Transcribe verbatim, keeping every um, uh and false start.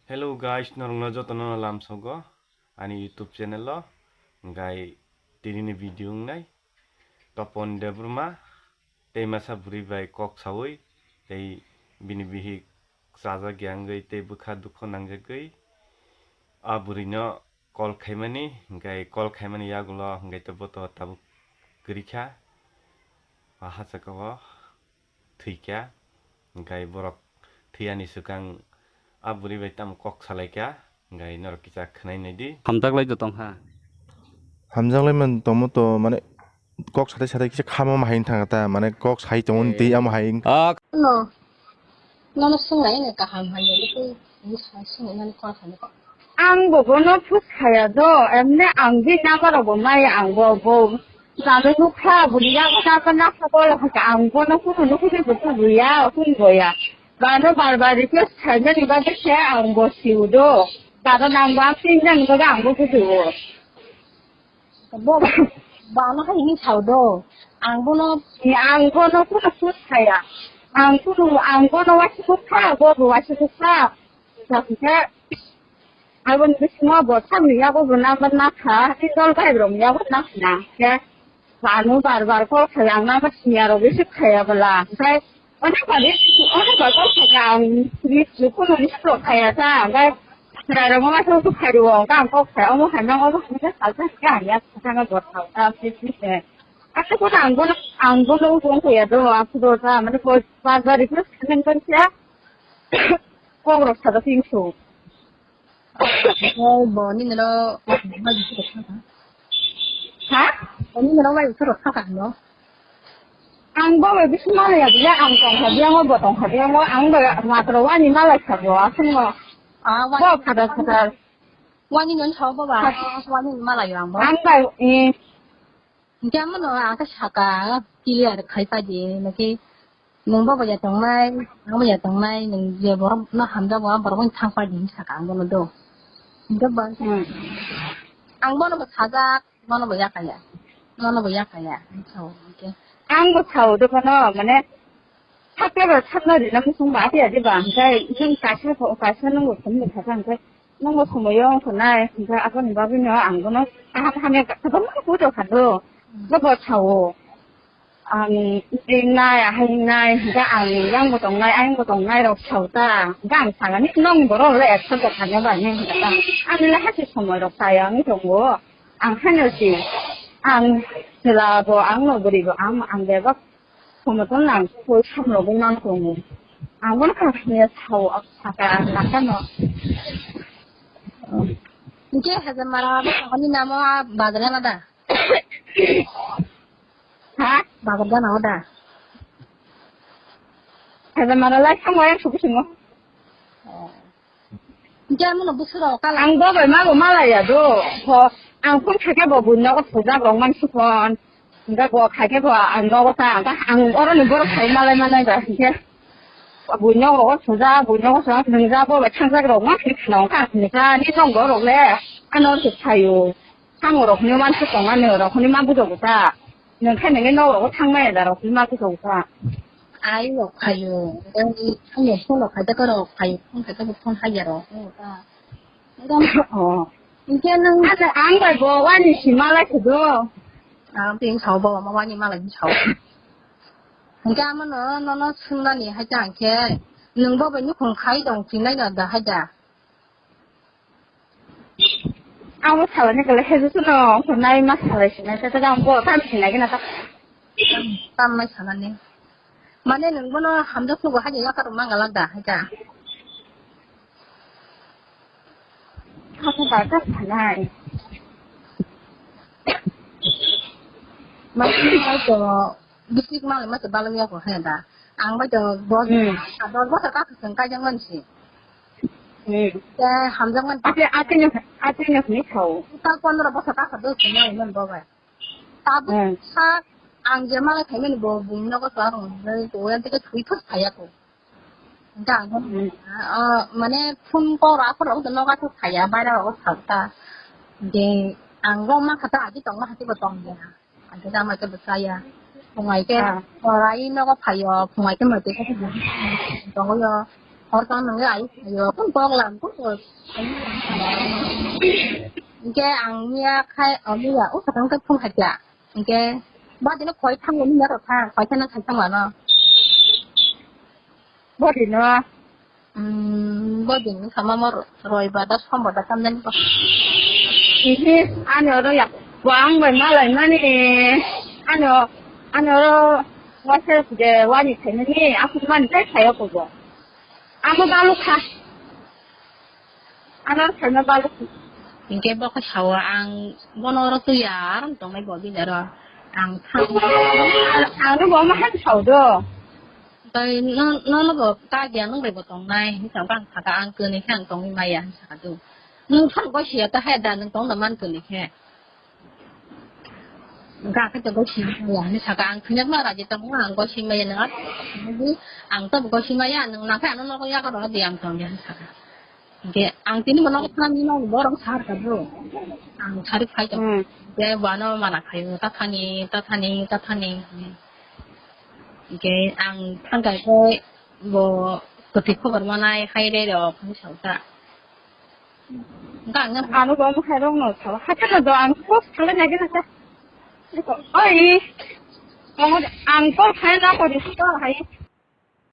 Hello guys, norokno jotono lamsogo ani YouTube channel o. Gai tinini video wngnai Topon Debbarma tei masa bwrwi bai kok sawi tei bini bihik chajak ya wngwi tei bwkha dukho nangjagwi a bwrwino call khaimani, hwnkhe call khaimani yagulo hwnkhe to bo to tabuk kwrwi kha, o hachaka o thwi kha, hwnkhe borok thwiyani swkang a bwrwi bai tamo kok salai kha, hwnkhe norok kisa khwnai nai di. Hamjak lai do tong kha. Hamjak lai man tomo to, mane, kok sathai sathai kisa khama ma hai thang ta, mane, kok sai tongo tei amo hai. Ah. No. Nono swngnai wngkha kaham hai, nini tei nini sai swngnai nani call khainai kok. Ang bo bono phus khaya do, emne ang bini number rok bo maya ang bo, bo. Jalo nukha, bwrwi yago nangma nangma call kha, ang bono kunu nukhe bo tubuya, hwnboya. Bano bar bar request khaimani bagwi se ang bo siu do. Bano nangbo ang tin jani bagwi ang bo bujiu. Bo, bo ano hai hini sao do. Ang bono, ang bono kuno sut saya. Ang kuno, ang bono waisi kuk kha, bo bo waisi kuk kha. Sakhe, aboni bisingo bo thangni yago bo number na kha, tei dol bai rok yago na kha na. Khe, ano bar bar call khlai ang number siya rok receive khaya bwla. Omo kadi, omo bagwi kaya ang, ni kuno ni pro kaya ta, ang kai, rara mo ma so kaya wo, ang kok kaya, omo kaya, omo kaya, salsa kaya, ya, kaya bot kaya, ta, si, si, se. Asa ko ang bono, ang bono, ko ko ya do, aku do ta, mane ko, ba, ba, request kan kan siya, ko ro sa da pin so. Bo, bo, nini no, ha? Bo, nini no, bai, usoro, saka, no? Ang bo, bai, bisu malaya, biya, ang tong kha, biya, ngo, bo, tong kha, biya, ngo, ang, bai, matro, wani, malai, kha, bo, asung, ngo. Ah, wani. Bo, khada, khada. Wani, non, sao, bo, ba. Khada. Wani, malai, ang, bo. Ang, bai, eh. Hingke amono ang khe saka, clear khai pai di, naki nwng bo bai ya tongnai, ang bai ya tongnai, nwng je borok no hamjak bo, borok bai thang pai di hinwi saka ang bono do. Hingke bo, hmm, ang bono bo sajak, bono bo yakaya, bono bo yakaya, hinwi sao hingke. Ang bo sao do bono, mane, sakya bo sakna rina musung ba, api adi ba, hingke, nwng kaisa, kaisa nwng bo khum ni kha, hingke, Nungbo somoyo wngkha nai, hingkhe aboni bagwino ang bono kaham hamya kwbangma puja kha do. Bobo sao, ang ringnai, ahai wngnai, hingkhe ang yangbo tongnai, ayangbo tongnai rok sao ta. Hingkhe ang sanani, nokni borok rok le accept kha khaina bai hinwi hingkhe ta. Ani le haste somoi rok chaya wngwi tongo. Ang haino si, ang chwla bo, ang no bwrwi bo, ang, ang bebak Komoton lang koi samrogwi mang tongo. Ang bono kha hwnwi sao, saka ang sakano. Hingke Hezamara bo tongani namo a bazar gana da? Ha? Bazar gana o da? Hezamara lai thango yang suku singo. Oh. Hingke amono bwswk rok kala. Ang bo bai mago malaya do. Ho, ang phone khaikhe bo buino sujak rok man sukon. Hingke bo khaikhe bo ang nogo ta, ang, ang oroni borok khai malai manai ba hingke. Buino rogo sujak, buino sujak, nwngjak bo bai thangjak rok ma hingke khna wngkha hingke ni nong borok le. Ano se sayo. Thango rok hwnwi man se tong ani rok hwnwi ma bujo buta. Nwng khe nwngi nok rogo thang maya da rok hwnwi ma bujo buta. Ai rok phaio. Ani phone rok khai da rok phaio. Phone khai da phone haiya rok. Oh. Hingke nwng. Asa ang bai bo wani si malai se do. Ang tin sao bo ma wani malai sao. Hingke amo no, no, no, sungnani hai ta hingke. Nwng bo bai nukhung khai tong tinai da da hai da. Amo salani kala heju suno, nai ma salai sinai, ta ta ang bo tam sinai gina ta. Tam mai salani. Mane nwng bono hamjak sugo hai ya kar mangala da hai ta. Kha kha da ta salai. Mane to. Bisik malai ma se balai ya ko he da. Ang bai to dos, hmm, dos bosor ka khasang kai jang man si. Hmm. Te hamjak man. Ate, ate ne, ate ne ni khao. Ta pondro bosor ka khasang dos nai man bo bai. Ta bu, hmm, sa ang je malai khai man bo bung no ko sa rong nai ko yan te ke thui thus khaya ko. Hingke ang, hmm, ah, mane phone call rok aphuru rok nogo aswk saya, baira rok sakta. Hingke ang rok mankha ta agi tongma hati bo tongya. Hingke tamo khe bo chaya. Phungai khe, ah, korai nogo phaio, phungai khe moi twi khe tongo yo. Hor tong nang ya, ayo, pun kok lam, pun kok. Hingke ang miya khai, o miya, o katang ke phone khatia. Hingke, ba dino khoi thang ni miya rok kha, khoi thang na khai thang wano. Bo dino. Hmm, bo dino sama mor, roi ba da, som ba da, kam dan ko. Ihi, ani oro ya, bo ang bai malai mani, ani o, ani oro, wasa je, wani thainani, aku mani tai thayo ko bo. Amo balukha. Ano thaima balukha. Hingke bo khe sao ang bono oro twi ya, aram tongnai bo bini oro. Ang thang. Ano bo ma han sao do. Tai no, no, no bo ta dia nung bai bo tongnai. Ni sa bang saka ang kuni khe ang tongwi maya saka do. Nung thang bo sia ta hai da nung tong da man kuni khe. Ga khe to gosi maya, ni saka ang thunyak ma raji tong ang gosi maya nang at. Ang to gosi maya nang nang khe ano nogo yago ro di ang tong ya saka. Ge ang tini mo nogo thani no borong sar ka bro. Ang sari khai to. Hmm. Ge bano mana khai ta thani, ta thani, ta thani. Ge ang thang kai ko bo koti khobor manai hai re ro khani sauta. Ang ano bo mokhe rok no sao. Hakhe no do ang post khalai nai gana sa. Oi. Ang post khalai na ko di sto hai.